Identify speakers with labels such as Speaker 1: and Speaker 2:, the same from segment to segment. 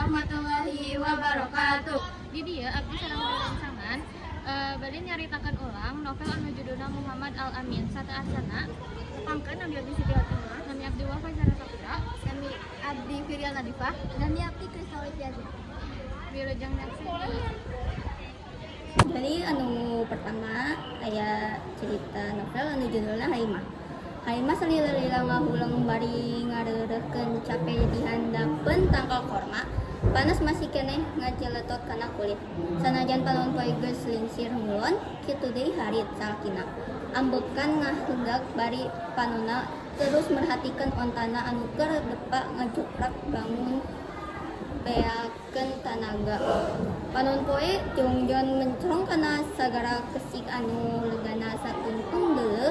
Speaker 1: Warahmatullahi wabarakatuh.
Speaker 2: Di dieu abdi sareng rerencangan bade nyaritakeun ulang novel anu judulna Muhammad Al Amin. Sateuacanna,
Speaker 3: Tepangkeun, nami abdi Siti Fatimah.
Speaker 2: Nami abdi Wafa Sarasapura.
Speaker 3: Nami abdi Firial Nadifah.
Speaker 4: Nami abdi Kristal Wijaja.
Speaker 2: Wilujeng nyakseni.
Speaker 4: Jadi anu pertama aya cerita novel anu judulna Halimah. Halimah salila-lila ngahuleng bari ngareureuhkeun cape di handapeun tangkal korma. Panas masih keneh ngajeletot kana kulit. Sanajan panon poe geus lingsir ngulon, kitu deui harit salakina. Ambekan ngahenggak bari panonna terus merhatikeun ontana anu keur depa ngajuprak bangun beakeun tanaga. Panon poe jongjon mencrong kana sagara kesik anu legana satungtung deuleu.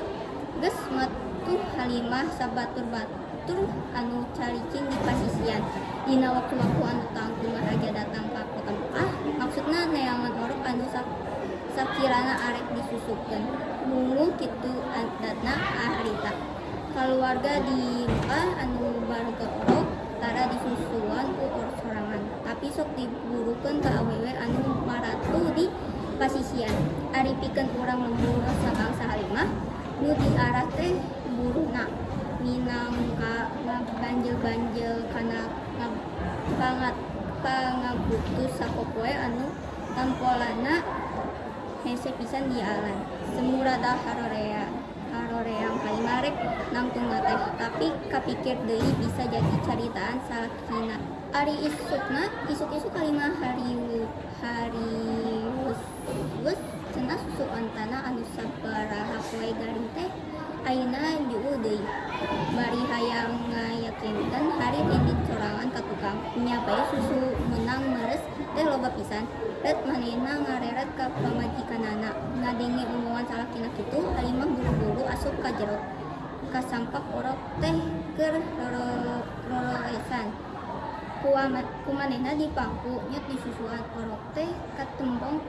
Speaker 4: Geus matuh Halimah sabatur-batur anu caricing di pasisian. Dina waktu-waktu anu tangtu ngaraja datang ka kota Mekah, maksudna neangan orok anu sakirana arek disusukeun. Wungu kitu adatna harita. Kaluarga di Mekah anu baroga orok tara disusuan ku orok sorangan, tapi sok diburukeun ka awewe anu maratu di pasisian. Ari pikeun urang lembur sabangsa Halimah, nu diarah teh buruhna minangka ngabanjel-banjel kana pangabutuh sapopoe anu tampolana hese pisan dialan. Semu rada haroream Halimah rek nangtungna teh, tapi kapikir deui bisa jadi caritaan salakina. Ari isukna, isuk-isuk Halimah hariwus cenah susu ontana anu sabaraha poe garing teh ayeuna juuh deui. Bari hayang ngayakinkeun, Harit indit sorangan ka tukang. Nya bae susu meunang meres teh loba pisan. Ret manehna ngareret ka pamajikanana. Ngadenge omongan salakina kitu, Halimah buru-buru asup ka jero. Kasampak orok teh keur roroesan. Ku manehna dipangku nyet disusuan. Orok teh katembong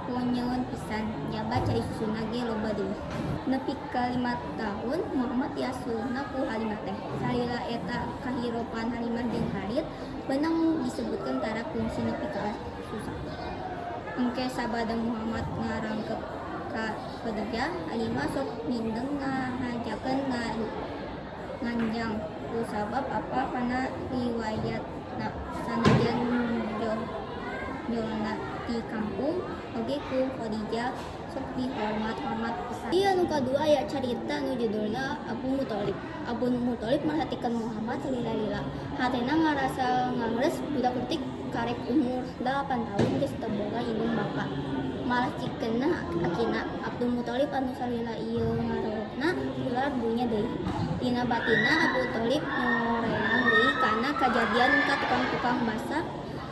Speaker 4: konyeun pisan, jaba cai susuna ge loba deui. Nepi ka 5 taun Muhammad diasuhna ku Halimah teh. Salila eta kahirupan Halimah jeung Harit beunang disebutkeun tara kungsi nepi ka susah. Engke sabada Muhammad ngarangkep ka Khadijah, Halimah sok mindeng ngahajakeun nganjang kusabab apal kana riwayatna, sanajan jolna ti kampung oge ku Khadijah sok dihormat-hormat pisan. Di anu kadua aya carita anu judulna Abu Muthalib. Abu Muthalib merhatikeun Muhammad salila-lila. Hatena ngarasa ngangres, budak leutik karek umur 8 tahun geus teu boga indung bapa. Malah cikeunah akina Abdul Muthalib anu salila ieu ngarohna ular dunya deui. Dina batinna Abu Thalib nyoreang deui kana kajadian ka tukang-tukang basa.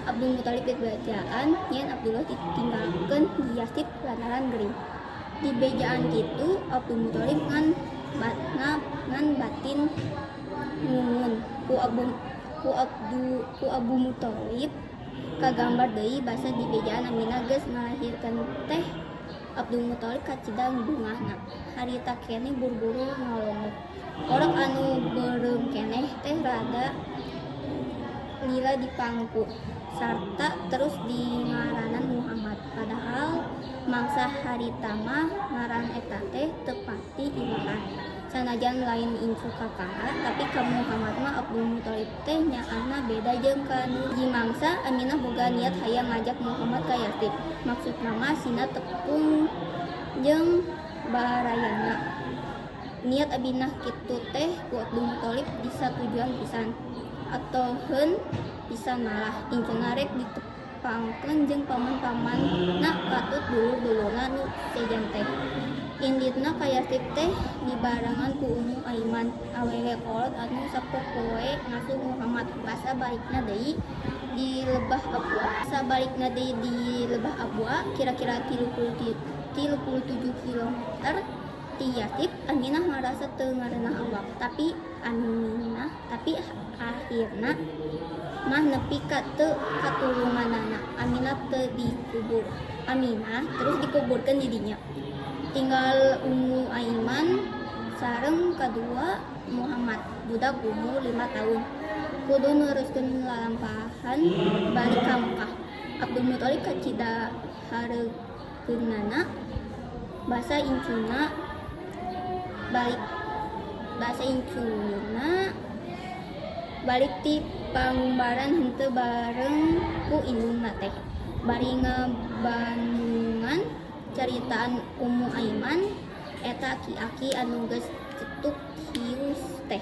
Speaker 4: Abdul Muthalib dibejaan yen Abdullah ditinggalkeun di Yasrib lantaran gering. Dibejaan kitu Abdul Muthalib ngan batin ngungun. Ku Abu Muthalib kagambar deui basa dibejaan Aminah geus ngalahirkeun teh Abdul Muthalib kacida bungahna. Harita keneh buru-buru ngalongok. Orok anu beureum keneh teh rada lila dipangku sarta terus dingaranan Muhammad. Padahal mangsa harita mah ngaran eta teh teu pati iwahan. Sanajan lain incu kakaha, tapi ka Muhammad mah Abdul Muthalib teh nyaahna beda jeung ka nu hiji mangsa. Aminah boga niat hayang ngajak Muhammad ka Yasrib. Maksudna mah sina tepung jeung barayana. Niat Aminah kitu teh ku Abdul Muthalib disatujuan pisan. Atoheun pisan malah incuna rek ditepangkeun jeung paman-pamanna katut dulur-dulurna nu sejen teh. Inditna ka Yasrib teh dibarengan ku Ummu Aiman, awewe kolot anu sapopoe ngasuh Muhammad. Basa balikna deui di Lebah Abwa. Basa balikna deui di Lebah Abwa, kira-kira 37 kilometer ti Yasrib. Aminah ngarasa teu ngareunah awak, tapi Aminah tapi akhirna mah nepi ka teu katulunganana. Aminah teu dikubur. Aminah terus dikuburkeun di dinya. Tinggal Ummu Aiman sareng kadua Muhammad, budak umur 5 tahun. Kudu neruskeun lalampahan balik ka Mekah. Abdul Muthalib kacida hareupeunana basa incuna balik basa incuna balik ti pangumbaran henteu bareng ku indungna teh. Bari ngabandungan caritaan Ummu Aiman eta aki-aki anu geus cetuk hius teh.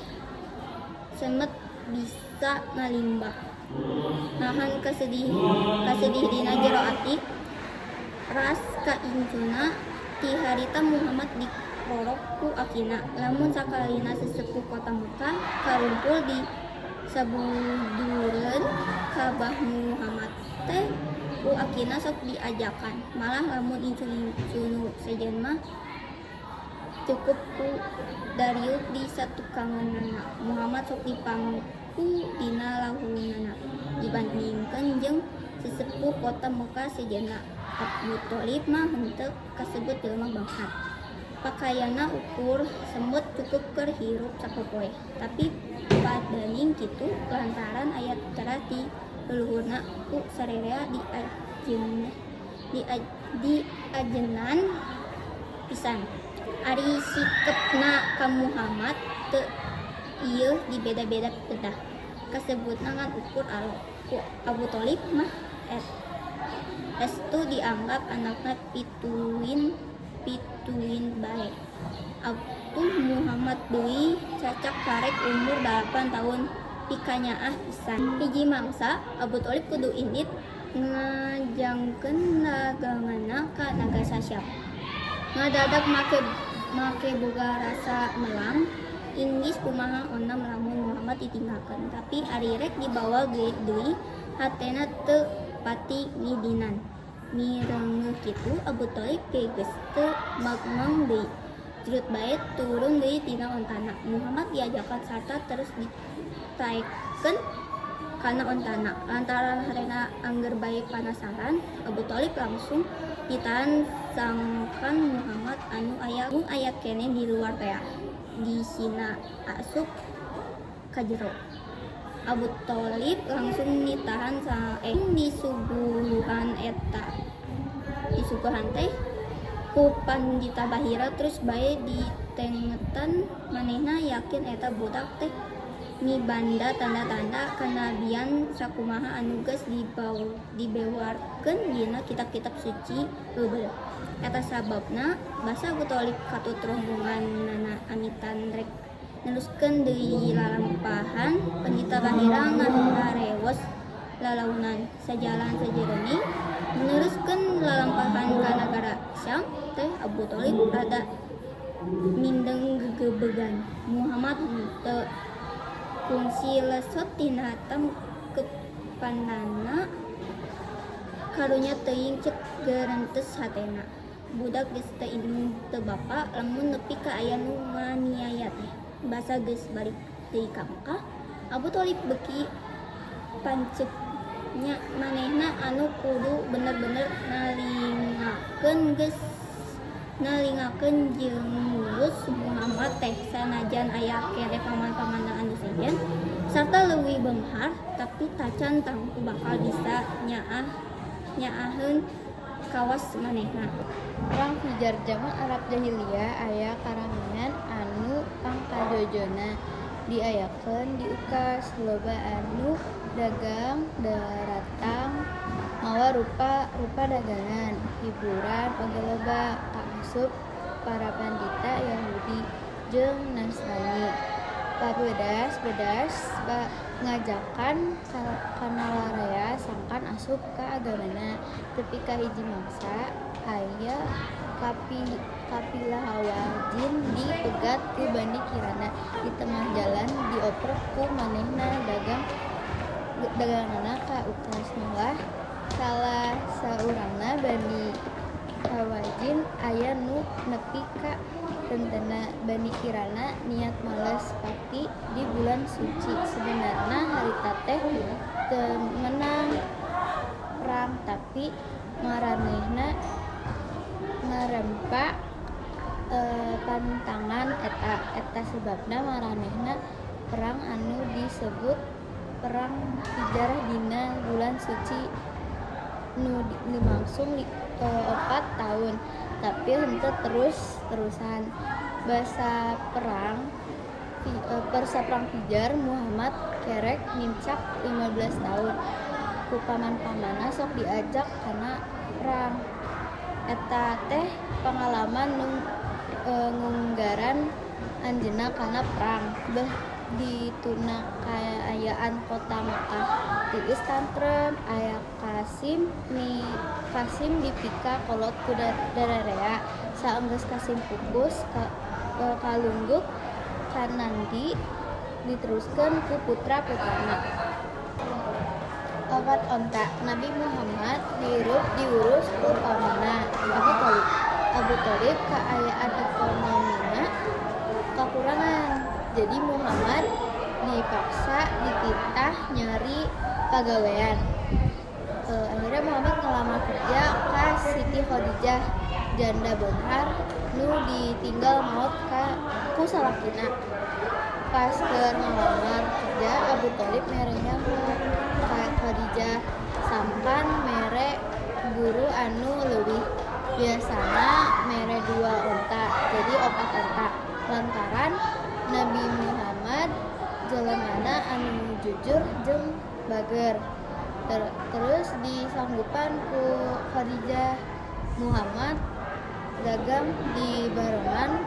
Speaker 4: Semet bisa ngalimbak. Nahan kasedih dina jero ati ras ka incuna ti harita Muhammad dikorok ku akina. Lamun sakalina sesepuh kota Mekah karumpul di sabujureun Kabah Muhammad teh ku akina sok diajakan. Malah lamun incu-incu nu sejen mah cukup ku dariuk di satukangeunana. Muhammad sok dipangku dina lahunana dibandingkeun jeung sesepuh kota Mekah sejenna. Abu Thalib mah henteu kasebut jelema beunghar. Pakayanna ukur semut cukup keur hirup sapopoe. Tapi padaning kitu lantaran aya teras ti leluhurna ku sararea diajenan pisan. Ari sikepna ka Muhammad teu ieu dibeda-beda pedah. Kasebutna ngan ukur alo. Ku Abu Thalib mah estu dianggap anakna pituin bae. Atuh Muhammad deui cacak karek umur 8 tahun pikanyaah pisan. Hiji mangsa Abu Thalib kudu indit ngajangkeun daganganna ka nagara Syam. Ngadadak make boga rasa melang inggis kumaha onam lamun Muhammad ditinggalkeun. Tapi ari rek dibawa ge deui hatena teu pati ngidinan. Mirengeuh kitu Abu Thalib ge geus teu magmang deui. Jrut bae turun deui tina ontana. Muhammad diajakan sarta terus ditaekkeun kana ontana. Lantaran hatena angger bae panasaran, Abu Thalib langsung ditahan sangkan Muhammad anu aya keneh di luar tea. Disina asup ka jero. Abu Thalib langsung ditahan saeng disuguhan eta. Disuguhan teh ku Pandita Bahira terus bae ditengetan manehna yakin eta budak teh mibanda tanda-tanda kanabian sakumaha anu geus dibewarkeun dina kitab-kitab suci heubeul. Eta sababna basa Abu Thalib katut rombonganana amitan rek neruskeun deui lalampahan Pandita Bahira ngaharewos lalaunan. Sajalan sajeroning neruskeun lalampahan ka nagara Syam teh Abu Thalib rada mindeng gegebegan. Muhammad henteu kungsi lesot tina tangkepanana karunya teuing ceuk gerentes hatena. Budak geus teu indung teu bapa lamun nepi ka aya nu nganiaya teh. Basa geus balik deui ka Mekah, Abu Thalib beuki panceg nya manehna anu kudu bener-bener nalingakeun jeung ngurus Muhammad teh sanajan aya keneh paman-pamanna anu sejen sarta leuwih beunghar tapi tacan tangtu bakal bisa nyaaheun kawas manehna.
Speaker 5: Perang Fijar. Jaman Arab Jahiliyah aya karamean anu pangkajojona diayakeun di Ukas. Loba anu dagang daratang mawa rupa-rupa dagangan. Hiburan oge loba kaasup para pandita Yahudi jeung Nasrani. Pabedas-bedas ngajakan kana larea sangkan asup ka agamana. Tepi ka hiji mangsa aya kapilah Hawazin dipegat ku Bani Kirana di tengah jalan dioprok ku manehna daganganana ka Ukas. Malah salah saurangna Bani Hawazin aya nu nepi ka rentena. Bani Kirana niat males pati di bulan suci. Sebenarna harita teh teu meunang perang tapi maranehna ngarempa pantangan eta. Eta sebabna maranehna perang anu disebut Perang Fijar dina bulan suci nu lumangsung 4 taun, tapi henteu terus-terusan. Basa perang Basa Perang Fijar, Muhammad kerek nincak 15 taun. Ku paman-pamanna sok diajak kana perang. Eta teh pangalaman nu ngunggaran anjeunna kana perang. Beuh dituna kaayaan kota Makkah tiis tentrem, aya Kasim ni Kasim dipika kolot ku dararea. Saenggeus Kasim pupus kalungguk kanandi diteruskeun ku putra-putrana. Opat onta. Nabi Muhammad hirup diurus ku pamanna, Abu Thalib. Abu Thalib kaayaan ekonomina kakurangan. Jadi Muhammad dipaksa dititah nyari pagawean. Akhirnya Muhammad ngelamar kerja ka Siti Khadijah, janda beunghar nu ditinggal maot ku salakina. Pas keur ngalamar kerja, Abu Thalib mere nyaho ka Khadijah sangkan mere guru anu leuwih. Biasana mere dua onta, jadi opat onta. Lantaran Nabi Muhammad jelemana anu jujur jeung bager. Terus disanggupan ku Khadijah. Muhammad dagang dibarengan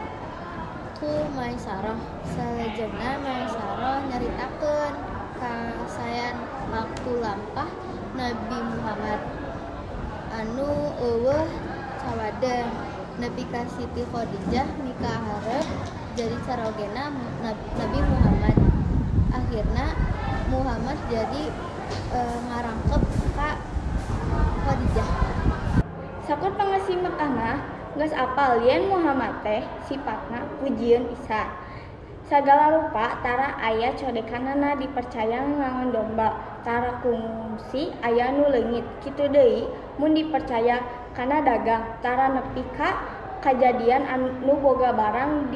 Speaker 5: ku Maisarah. Salajengna Maisarah nyaritakeun kasaean laku lampah Nabi Muhammad anu euweuh cawadeng nepi ka Siti Khadijah mikaharep jadi carogena Nabi Muhammad. Akhirna Muhammad jadi ngarangkep ka Khadijah.
Speaker 1: Sakur pangeusi Mekah mah geus apal yen Muhammad teh sipatna pujieun pisan. Sagala rupa tara aya codekanana. Dipercaya ngangon domba tara kungsi aya nu leungit, kitu deui mun dipercaya kana dagang tara nepi ka kajadian anu boga barang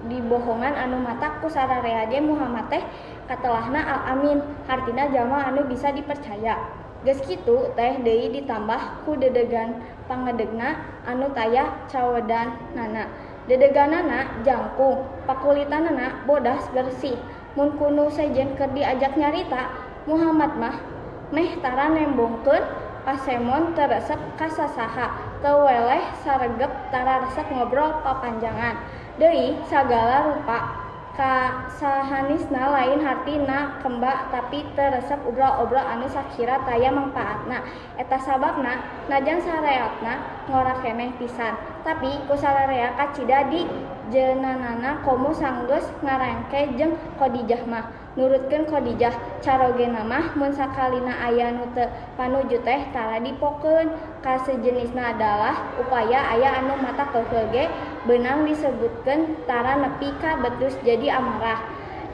Speaker 1: dibohongan anu matak ku sararea ge Muhammad teh katelahna Al-Amin, hartina jalma anu bisa dipercaya. Geus kitu teh deui ditambah ku dedegan pangedegna anu taya cawedanana. Dedeganana jangkung, pakulitanana bodas bersih. Mun ku nu sejen keur diajak nyarita, Muhammad mah meh tara nembongkeun pasemon, teu resep ka sasaha, teu weleh saregep, tara resep ngobrol papanjangan. Deui sagala rupa kasahanisna, lain hartina kemba, tapi teu resep obrol-obrol anu sakira taya mangpaatna. Eta sababna najan sareatna ngora keneh pisan, tapi ku sararea kacida dijeunanana komo sanggeus ngarengke jeung Khadijah mah. Nurutkeun Khadijah, carogena mah mun sakalina aya nu teu panuju teh tara dipokeun ka sejenisna, adalah upaya aya anu matak keukeuh ge beunang disebutkeun tara nepi ka bedus jadi amarah.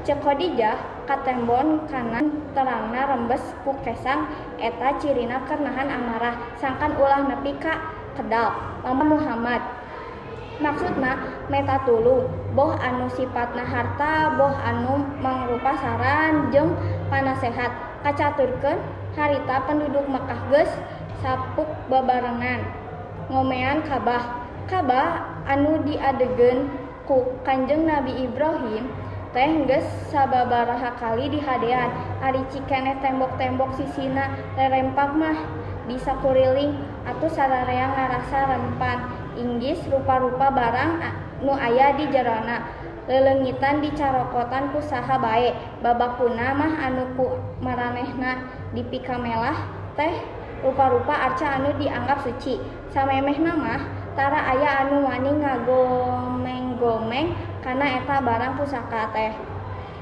Speaker 1: Ceuk Khadijah, katembon kana terangna rembes ku kesang eta cirina keur nahan amarah sangkan ulah nepi ka kedal. Lamun Muhammad maksudna menta tulung, boh anu sipatna harta, boh anu mangrupa saran jeung panasehat. Kacaturkeun harita penduduk Mekah geus sapuk babarengan ngomean Kabah. Kabah anu diadegeun ku Kanjeng Nabi Ibrahim teh geus sababaraha kali dihadean. Ari cikeneh tembok-tembok sisina rerempak mah di sakuriling atuh sararea ngarasa rempan. Inggis rupa-rupa barang nu aya di jerona leunggitan dicarokotan ku saha bae. Babakuna mah anu ku maranehna dipikamelah teh rupa-rupa arca anu dianggap suci. Samemehna mah tara aya anu wani ngagomeng-gomeng kana eta barang pusaka teh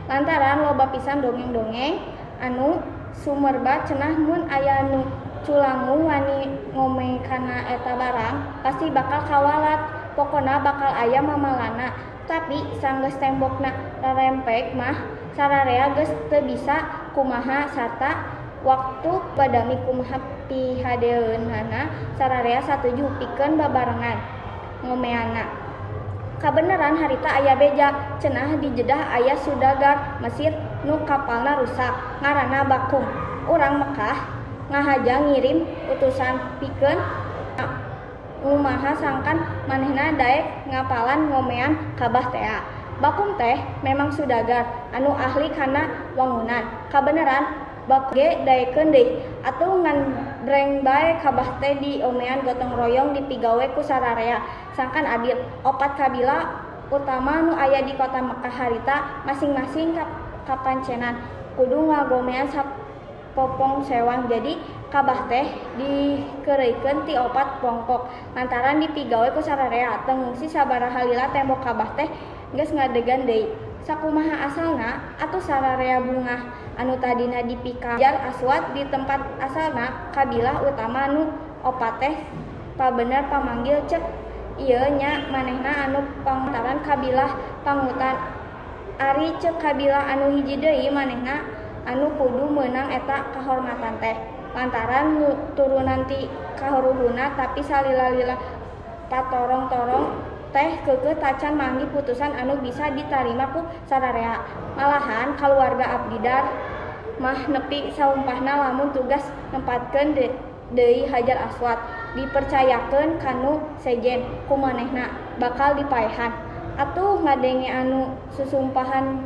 Speaker 1: lantaran loba pisan dongeng-dongeng anu sumerba cenah mun aya nu culangu wani ngomeng kana eta barang pasti bakal kawalat, pokona bakal aya mamalana. Tapi sanggeus tembokna rarempek mah sararea geus teu bisa kumaha sarta waktu badami kumaha pihadeeunana sararea satuju pikeun babarengan ngomeanna. Kabeneran harita aya beja, cenah di Jeddah aya sudagar Mesir nu kapalna rusak, ngaranna Bakkum. Urang Mekah ngahaja ngirim utusan pikeun ngumaha sangkan manehna daek ngapalan ngomean Kabah tea. Bakkum teh memang sudagar anu ahli kana wangunan. Kabeneran Bakkum ge daekeun deui. Atuh ngan breng bae Kabah teh diomean gotong royong dipigawe ku sararea sangkan adil. Opat kabilah utama nu aya di kota Mekah harita masing-masing kapancenan kudu ngagomean sapopong sewang, jadi Kabah teh dikeureuikeun ti opat pongkok lantaran dipigawe ku sararea. Teu ngungsi sabaraha lila tembok Kabah teh geus ngadegan deui. Sakumaha asalna atuh sararea bungah anu tadina dipika Hajar Aswad di tempat asalna kabilah utama nu opat teh pabener pamanggil, cek ieu nya manehna anu pangutaran kabilah pangutan, ari cek kabilah anu hiji deui manehna anu kudu meunang eta kahormatan teh lantaran turunan ti karuhunna. Tapi salila-lila patorong-torong teh keukeuh tacan manggih putusan anu bisa ditarima ku sararea. Malahan kaluarga Abdidar mah nepi saumpahna lamun tugas nempatkeun deui Hajar Aswad dipercayakeun kanu sejen ku manehna bakal dipaehan. Atuh ngadenge anu susumpahan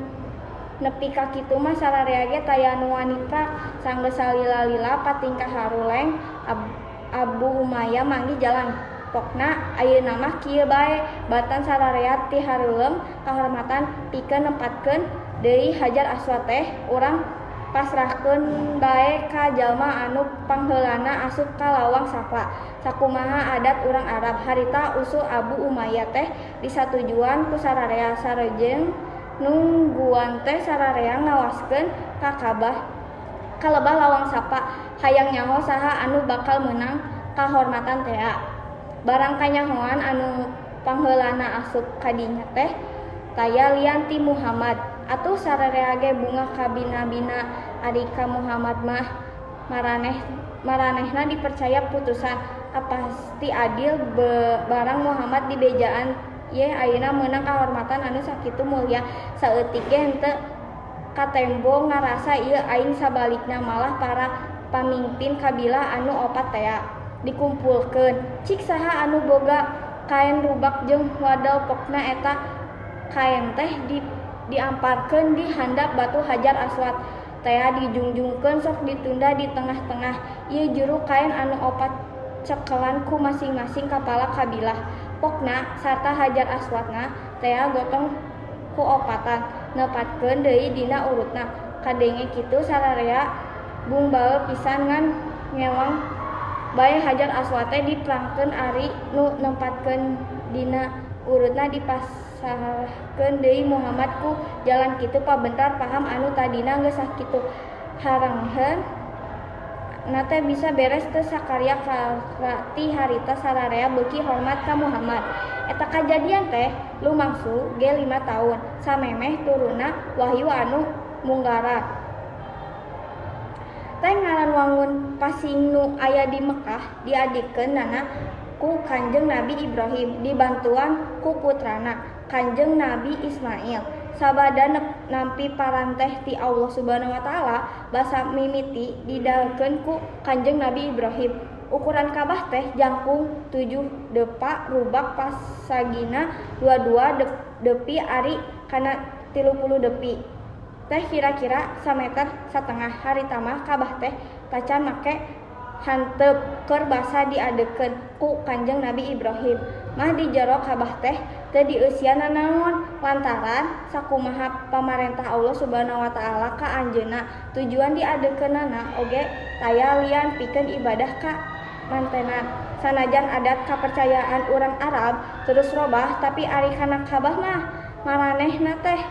Speaker 1: nepi ka kitu mah sararea ge taya nu wani prak. Sanggeus salila-lila patingkah haruleng, Abu Umayyah manggih jalan. Pokna ayeuna mah kieu bae, batan sararea tihareuleum kahormatan pikeun nempatkeun deui Hajar Aswad teh urang pasrahkeun bae ka jalma anu pangheulana asup ka Lawang Safa sakumaha adat urang Arab harita. Usul Abu Umayyah teh disatujuan ku sararea. Sarojeng nungguan teh sararea ngawaskeun ka Kabah, ka lebah Lawang Safa, hayang nyaho saha anu bakal meunang kahormatan tea. Barang kanyahoan anu pangheulana asup ka dinya teh taya lian ti Muhammad. Atuh sararea ge bungah kabina-bina, ari ka Muhammad mah maranehna dipercaya putusan pasti adil. Barang Muhammad dibejaan ye ayeuna meunang kahormatan anu sakitu mulya, saeutik ge henteu katembo ngarasa ieu aing. Sabalikna malah para pamingpin kabilah anu opat tea dikumpulkeun, cik saha anu boga kaen rubak jeung wadal. Pokna eta kaen teh diamparkeun di handap batu Hajar Aswad tea, dijungjungkeun, sok ditunda di tengah-tengah. Ieu juru kaen anu opat cekelan ku masing-masing kapala kabilah. Pokna sarta Hajar Aswadna tea gotong ku opatan nepatkeun deui dina urutna. Kadenge kitu sararea bungbaeul pisan, ngan ngewang bae Hajar Aswad teh diprangkeun, ari nu nempatkeun dina urutna dipasrahkeun deui Muhammad. Ku jalan kitu pabentar paham anu tadina geus sakitu harengheun na teh bisa beres teu sakarya. Ti harita sararea beuki hormat ka Muhammad. Eta kajadian teh lumangsu ge 5 taun samemeh turunna wahyu anu munggaran teh ngaran wangun pasing nu aya di Mekah diadikeunana ku Kanjeng Nabi Ibrahim dibantuan ku putrana, Kanjeng Nabi Ismail. Sabada nampi parenteh ti Allah Subhanahu wa taala, basa mimiti didalkeun ku Kanjeng Nabi Ibrahim. Ukuran Kabah teh jangkung 7 depa rubak pasagina 22 depi, ari kana 30 depi teh kira-kira sameter satengah. Harita mah Kabah teh tacan make hanteup keur basa diadekeun ku Kanjeng Nabi Ibrahim mah. Di jero Kabah teh teu dieusian nanaon lantaran sakumaha pamarentah Allah Subhanahu wa taala ka anjeunna. Tujuan diadekeunana oge taya lian pikeun ibadah ka mantenan. Sanajan adat kapercayaan urang Arab terus robah, tapi ari kana Kabah mah maranehna teh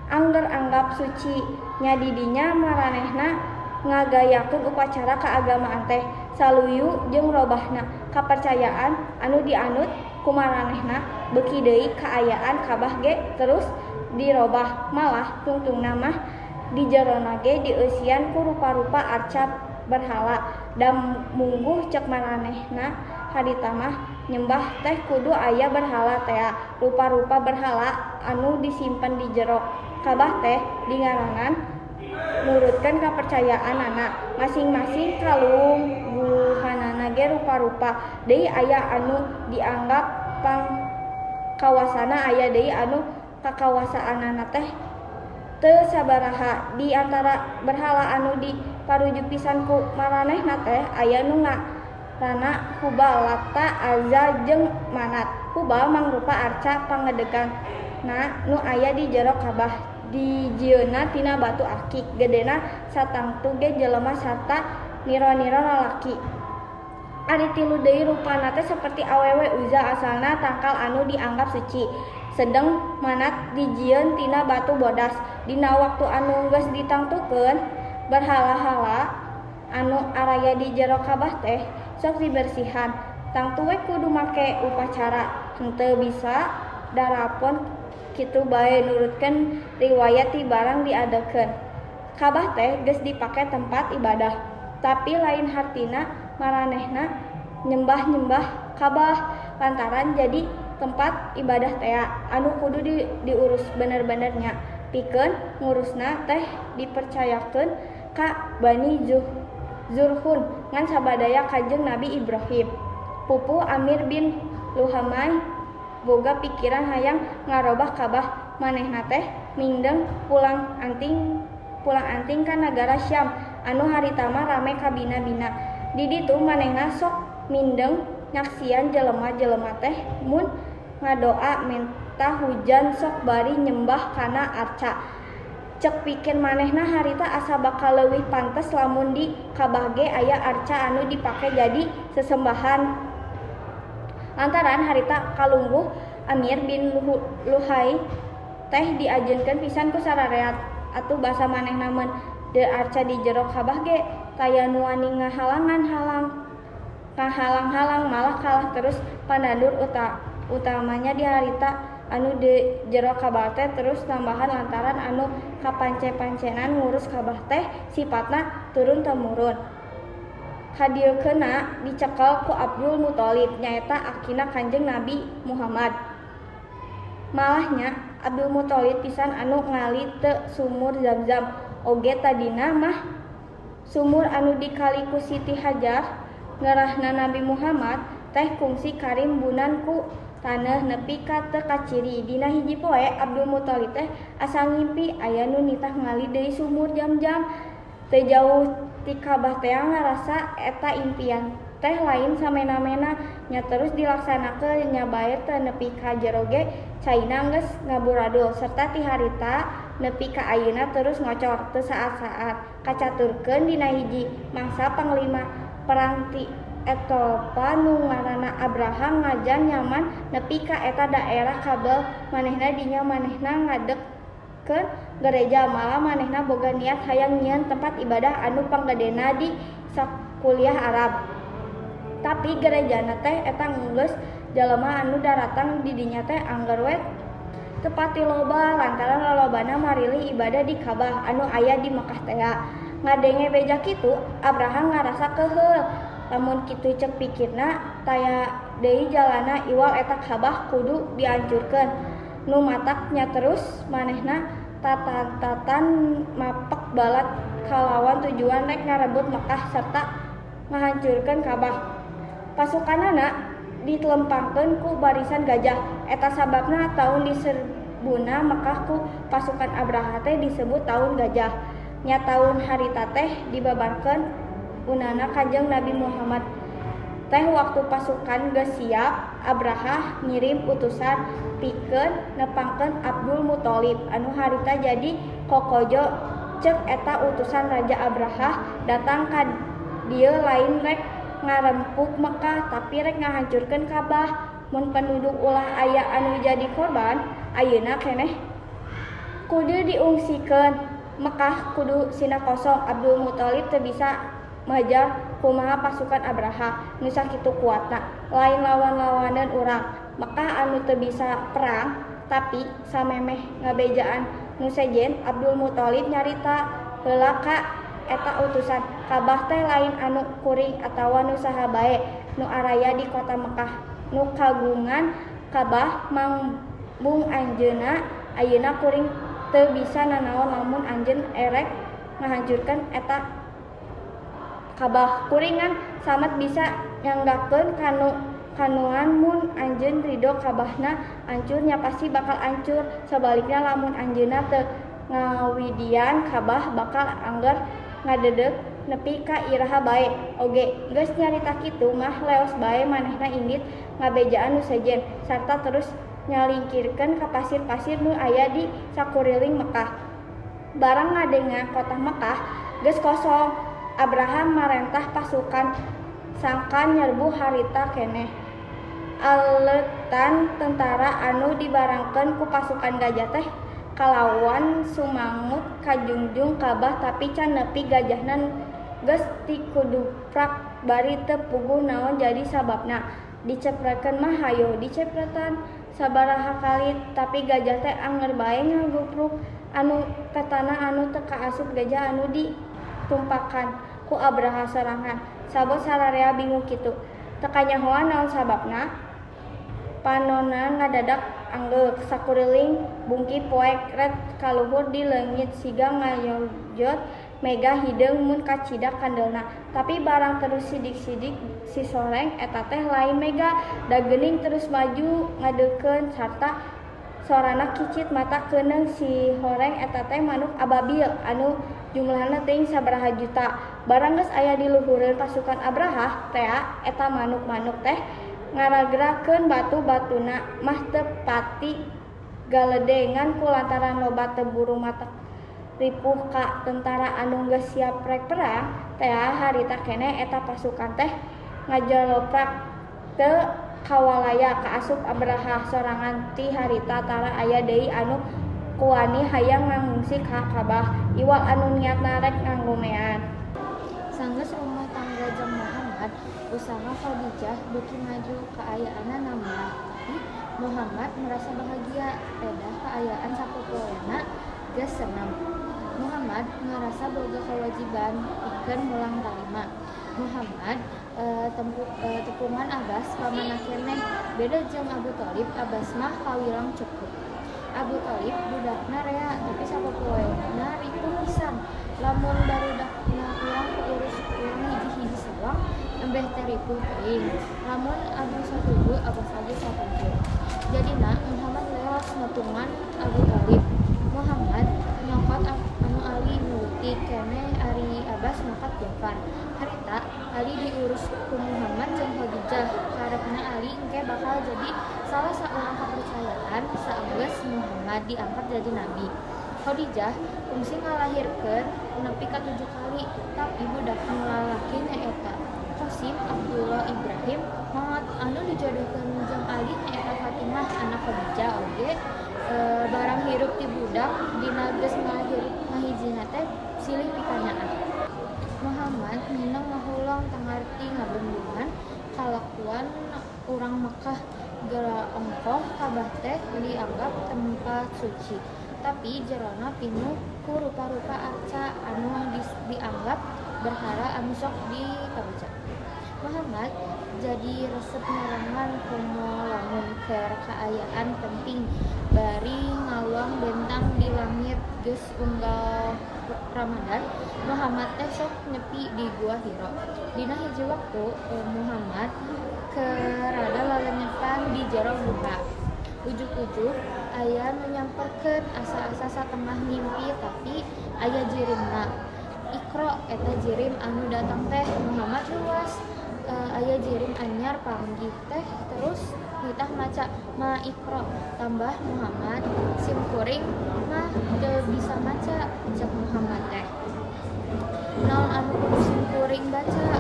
Speaker 1: angger anggap suci nya. Di dinya maranehna ngagayakeun upacara keagamaan teh saluyu jeung robahna kapercayaan anu dianut ku maranehna. Beuki deui kaayaan Kabah ge terus dirobah, malah tungtungna mah di jerona ge dieusian ku rupa-rupa arca berhala, da mungguh cek maranehna harita mah. Nyembah teh kudu aya berhala tea. Rupa-rupa berhala anu disimpen di jero Kabah teh dingaranan nurutkeun kapercayaanana. Masing-masing kalungguhanana ge rupa-rupa. Deui aya anu dianggap pangkawasana, aya deui anu kakawasaanana teh teu sabaraha. Di antara berhala anu diparujuk pisan ku maranehna teh aya nu ngaranna Hubal, Lata, Azza jeung Manat. Hubal mangrupa arca panggedena nu aya di jero Kabah. Dijieunna tina batu akik, gedena satangtu ge jelema sarta niro-niro lalaki. Ari tilu deui rupana teh saperti awewe. Uzza asalna tangkal anu dianggap suci. Sedeng Manat dijieun tina batu bodas. Dina waktu anu geus ditangtukeun, berhala-hala anu araya di jero Kabah teh sok dibersihan. Tangtu we kudu make upacara, henteu bisa darapon kitu bae. Nurutkeun riwayat ti barang diadekeun, Kabah teh geus dipake tempat ibadah. Tapi lain hartina maranehna nyembah-nyembah Kabah lantaran jadi tempat ibadah tea anu kudu diurus bener-benernya. Pikeun ngurusna teh dipercayakeun ka Bani Jurhum ngan sabadaya Kanjeng Nabi Ibrahim. Pupuh Amir bin Luhai boga pikiran hayang ngarobah Kabah. Manehna teh mindeng pulang anting ka nagara Syam anu harita mah rame kabina-bina. Di ditu manehna sok mindeng nyaksian jelema-jelema teh mun ngadoa menta hujan sok bari nyembah kana arca. Cek pikir manehna, harita asa bakal leuwih pantes lamun di Kabah ge aya arca anu dipake jadi sesembahan. Lantaran harita kalungguh Amir bin Luhai teh diajenkeun pisan ku sarareat. Atuh basa manehna mun teu arca di jero Kabah ge taya nu wani ngahalang-halang, malah kalah terus pandandur utamanya. Di harita anu di jero Kabah teh terus nambahan lantaran anu kapance-pancenan ngurus Kabah teh sipatna turun temurun. Kadieukeunna dicekel ku Abdul Muthalib, nyaeta akina Kanjeng Nabi Muhammad. Malahnya Abdul Muthalib pisan anu ngali teu sumur Zamzam oge. Tadina mah sumur anu dikali ku Siti Hajar ngerahna Nabi Muhammad teh kungsi karimbunan ku taneuh nepi ka teu kaciri. Dina hiji poe Abdul Muthalib teh asa ngimpi aya nu nitah ngali deui sumur Zamzam teu jauh ti Kabah tea. Ngarasa eta impian teh lain samena-mena nya, terus dilaksanakeun nya bae teu nepi ka jero ge caina geus ngaburadul serta ti harita nepi ka ayeuna terus ngocor teu saat-saat. Kacaturkeun dina hiji mangsa panglima perang ti Ethiopia nu ngaranna Abraha ngajan nyaman nepi ka eta daerah kabel manehna. Dinya manehna ngadegkeun gereja, malah manehna boga niat hayang nyieun tempat ibadah anu panggedena di sakuliah Arab. Tapi gerejana teh eta geus jalema anu daratang di dinya teh angger we teu pati loba lantaran lolobana marilih ibadah di Kabah anu aya di Mekah tea. Ngadenge beja kitu, Abraha ngarasa keheul. Lamun kitu, cek pikirna, taya deui jalana iwal eta Kabah kudu diancurkeun. Nu matak nya terus manehna tatan-tatan mapek balat kalawan tujuan rek ngarebut Mekah serta ngahancurkeun Kabah. Pasukanana dilempangkeun ku barisan gajah. Eta sababna taun diserbuna Mekah ku pasukan Abraha teh disebut taun gajah. Nya taun harita teh dibabarkeun unana Kanjeng Nabi Muhammad teh. Waktu pasukan geus siap, Abraha ngirim utusan pikeun nepangkeun Abdul Muthalib anu harita jadi kokojo. Cek eta utusan, Raja Abraha datang ka dieu lain rek ngarempuk Mekah, tapi rek ngahancurkeun Kabah mun penduduk ulah aya anu jadi korban. Ayeuna keneh kudu diungsikeun, Mekah kudu sina kosong. Abdul Muthalib teu bisa majar kumaha pasukan Abraha nu sakitu kuatna, lain lawan-lawaneun urang Mekah anu teu bisa perang. Tapi samemeh ngabejaan nu sejen, Abdul Muthalib nyarita heula ka eta utusan, Kabah teh lain anu kuring atawa nu saha bae nu araya di kota Mekah. nu kagungan Kabah mambung anjeunna. Ayeuna kuring teu bisa nanaon lamun anjeun erek ngahancurkeun eta Kabah. Kuring ngan samet bisa nyanggakeun kanuan mun anjeun ridho Kabahna ancur nya pasti bakal ancur, sabalikna lamun anjeunna teu ngawidian Kabah bakal angger ngadedeg nepi ka iraha bae oge. Geus nyarita kitu mah leos bae manehna indit ngabejaan nu sejen sarta terus nyalingkirkeun ka pasir-pasir nu aya di sakuriling Mekah. Barang ngadenge kota Mekah geus kosong, Abraha marentah pasukan sangkan nyerbu harita keneh. Aleutan tentara anu dibarengkeun ku pasukan gajah teh kalawan sumangut kajungjung Kabah, tapi can nepi gajahna geus tikuduprak bari teu puguh naon jadi sababna. Diceprekeun mah hayo dicepretan sabaraha kali, tapi gajah teh anger bae ngagupruk anu petana anu teu kaasup gajah anu ditumpakan ku Abraha sorangan. Sabot sararea bingung kitu teu kanyahoan naon sababna. Panonna ngadadak anggeuk, sakuriling bungki poek ret kaluhur di leungit siga ngayoyot mega hideung mun kacidak kandelna. Tapi barang terus sidik-sidik si soreng eta teh lain mega, da geuning terus maju ngadeukeun sarta sorana kicit mata keuneung. Si horeng eta teh manuk ababil anu jumlahna teuing sabaraha juta. Barang geus aya di luhureun pasukan Abrahah tea, eta manuk-manuk teh ngaragrakeun batu-batuna mah teu pati galedengan kulantaran loba teu buru matak ripuh ka tentara anu geus siap rek perang tea. Harita keneh eta pasukan teh ngajaloprak teu kawalaya kaasup Abrahah sorangan. Ti harita tara aya deui anu kuwani hayang ngungsi ka Kabah iwal anu niatna rek ngagomean.
Speaker 5: Sanggeus rumah tangga jeung Muhammad, usaha Khadijah beuki maju, kaayaanna nambah, tapi Muhammad merasa bahagia pedah kaayaan sapopoena geus seneng. Muhammad ngarasa boga kewajiban pikeun mulang talima. Muhammad tepungan Abbas pamanna keneh. Beda jeung Abu Thalib, Abbas mah kawilang cukup. Abu Thalib budakna rea, tapi sapopoena ripuh pisan. Lamun barudakna urang kuurus urang hiji-hiji sawang embeh teh ripuh teuing. Lamun Abu satuju, Abbas oge satuju. Jadina Muhammad leos nepungan Abu Thalib. Muhammad nyokot anu Ali nu leutik keneh, ari Abbas nyokot Jafar. Harita Ali diurus ku Muhammad jeung Khadijah. Karepna Ali engke bakal jadi salah saurang kapercayaan saenggeus Muhammad diangkat jadi nabi. Khadijah kungsi ngalahirkeun nepi ka 7 kali, tapi budak nu lalaki nyaeta Qasim, Abdullah, Ibrahim maot. Anu dijodohkeun jeung Ali nyaeta Fatimah anak Khadijah oge. Barang hirup ti budak dina geus ngahijina teh silih pikanyaah. Muhammad mineng ngahuleng teu ngarti ngabendungan kalakuan urang Mekkah. Geura ongkoh Kabah teh dianggap tempat suci, tapi jerona pinuh ku rupa-rupa arca anu dianggap berhala anu sok dipabeja. Muhammad jadi resep nerangan komo lamun keur kaayaan penting bari ngawang bentang di langit. Geus unggal Ramadan, Muhammad teh sok nyepi di Gua Hiro. Dina hiji waktu Muhammad keur rada lalenyepan di jero guha. Ujug-ujug aya nu nyamperkeun, asa-asa satengah ngimpi tapi aya jirimna. Iqra, eta jirim anu datang teh. Muhammad luas, aya jirim anyar panggih teh terus nitah maca ma Iqra. Tambah Muhammad, sim kuring mah teu bisa maca. Cek Muhammad teh, naon anu kudu sim kuring baca?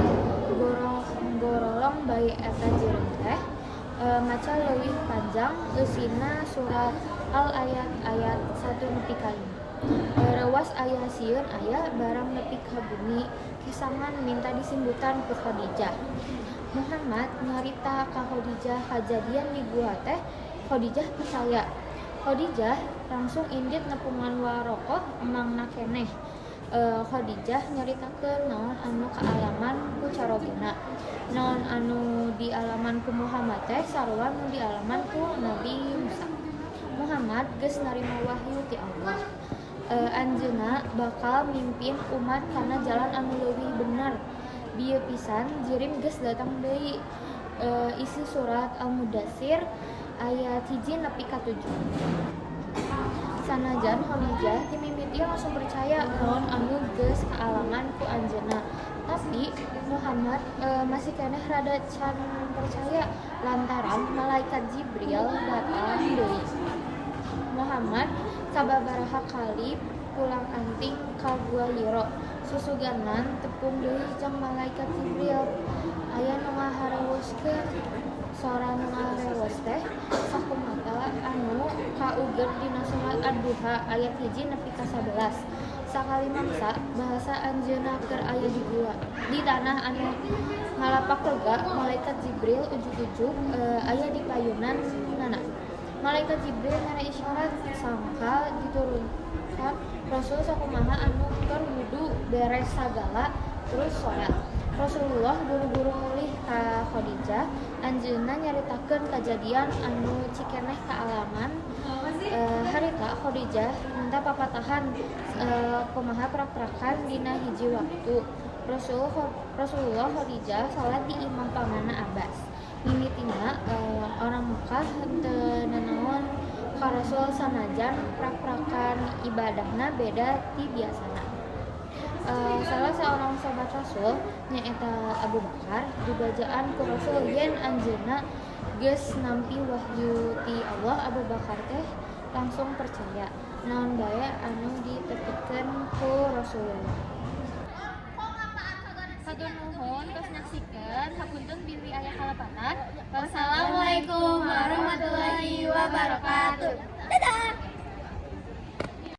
Speaker 5: Gorolong bae eta jirim teh, maca leuwih panjang eusina surat Al ayat-ayat 1 nepi ka 5. Reuwas aya sieun aya barang nepi ka bumi kesangan minta disimbutan ku Khadijah. Muhammad nyarita ka Khadijah kajadian di gua teh. Khadijah percaya. Khadijah langsung indit nepungan Waroqoh emangna keneh. Khadijah nyaritakeun naon anu kaalaman ku carogena. Naon anu dialaman ku Muhammad teh sarua nu dialaman ku Nabi Musa. Muhammad geus narima wahyu ti Allah. Anjeunna bakal mimpin umat kana jalan anu leuwih bener. Bieu pisan jirim geus datang deui. Isi surat Al-Mudatsir ayat 1 nepi ka 7. Sanajan Khadijah ti mimiti langsung percaya naon anu geus kaalaman ku anjeunna. Tapi Muhammad masih keneh rada can percaya lantaran malaikat Jibril datang deui. Muhammad sababaraha kali pulang anting ka Gua Hiro. Susuganan tepung deui jeung malaikat Jibril. Aya nu ngaharewoskeun. Sora nu ngarewos teh sakumaha anu kauger dina surat Ad-Duha ayat 1 nepi ka 11. Sakali mangsa bahasa anjeunna keur aya di gua. Di tanah anu ngalapak lega, malaikat Jibril ujug-ujug aya di payunan nana. Malaikat Jibril mere isyarat sangka diturunkan Rasul sakumaha anu keur wudu beres sagala terus salat. Rasulullah buru-buru mulih ka Khadijah, anjeunna nyaritakeun kajadian anu cikeneh kaalaman. Harita Khadijah minta papatahan kumaha prak-prakan dina hiji waktu. Rasulullah Khadijah salat di imah pamanna Abbas. Mimitina orang Mekah henteu nanaon ka Rasul sanajan prak-prakan ibadahna beda ti biasana. Salah seorang sahabat Rasul nyaeta Abu Bakar dibajaan ku Rasul yen anjeunna geus nampi wahyu ti Allah. Abu Bakar teh langsung percaya naon bae anu ditepikeun ku Rasulullah.
Speaker 2: Hatur nuhun tos nyaksikeun, hapunten bilih aya kalepatan. Wassalamualaikum warahmatullahi wabarakatuh.